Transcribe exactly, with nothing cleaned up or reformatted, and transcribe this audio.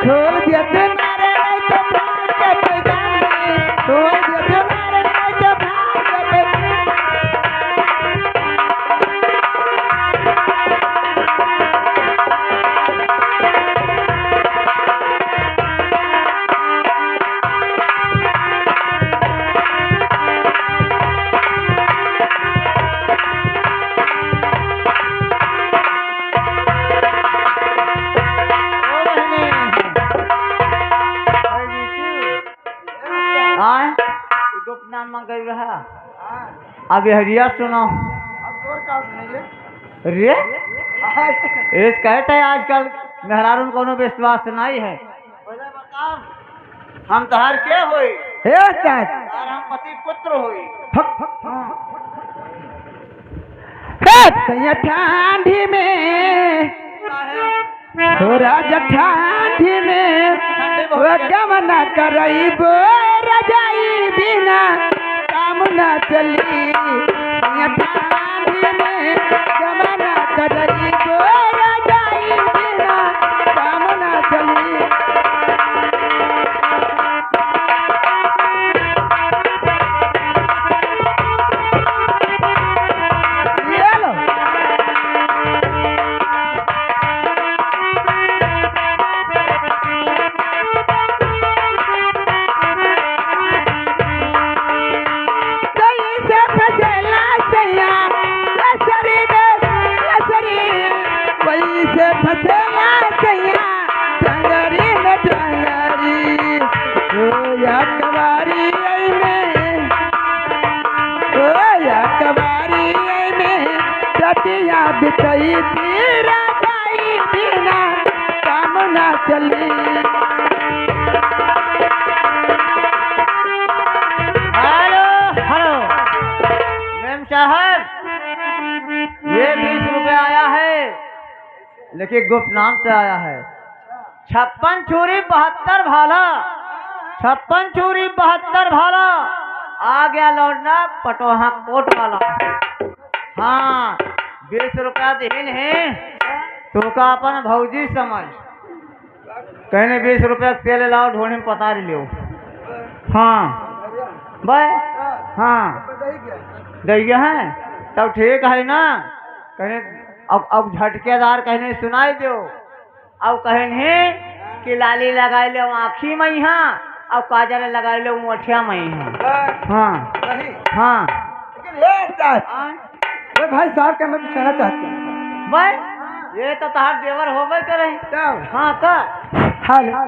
खोल दिया तू नारे, नहीं तो फाड़ के पैजाम में। खोल दिया तू नारे, नहीं तो फाड़ के पैजाम। आय? ई गोप नाम में गई रहा। अब ये हरिया सुनो। अब तोर का सुनाई रे? रे? आय। इस कहते हैं आजकल मेहरारून कोनो विश्वास नहीं है। पहले बताओ, हम तहार के होई? हे साथ। यार, हम पति पुत्र होई। हक, हक, हक। हे सैया ठंडी में, हो राजा ठंडी में, वो गमना करइबो रजाई बिना काम ना चली। सैया ठंडी में गमना करइबो रजाई बिना काम ना चली। कैसे फंसेला सैया लसरी में लसरी, कैसे फंसेला सैया टंगरी में टंगरी। ओ या कवारी आई में, ओ या कवारी आई में, रतिया बितई तीरा जाई बिना काम ना चली। हेलो, हेलो। मेम साहब, ये बीस रुपया आया है, लेकिन गुप्त नाम से आया है। छप्पन छुरी बहत्तर भाला, छप्पन छुरी बहत्तर भाला, आ गया लौंडा पटोहा कोट वाला। हाँ, बीस रुपया दिहिन है, तोका अपन भौजी समझ। कहने बीस रुपया के तेल लाओ, ढोने में पतार लियो। हाँ, बे, हाँ, दैया है, तब ठीक है ना। कहने अब, अब झटकेदार कहने सुनाई दो। अब कहने कि लाली लगाई ले आँखी में यहाँ, अब काजल लगाई ले ओठिया में यहाँ। हाँ, हाँ। लेकिन ये क्या है? हाँ? अरे भाई साहब, क्या मैं कुछ कहना चाहती हूँ। भाई, ये तो तहार देवर होबे करे। क्या? हाँ, का? हेलो।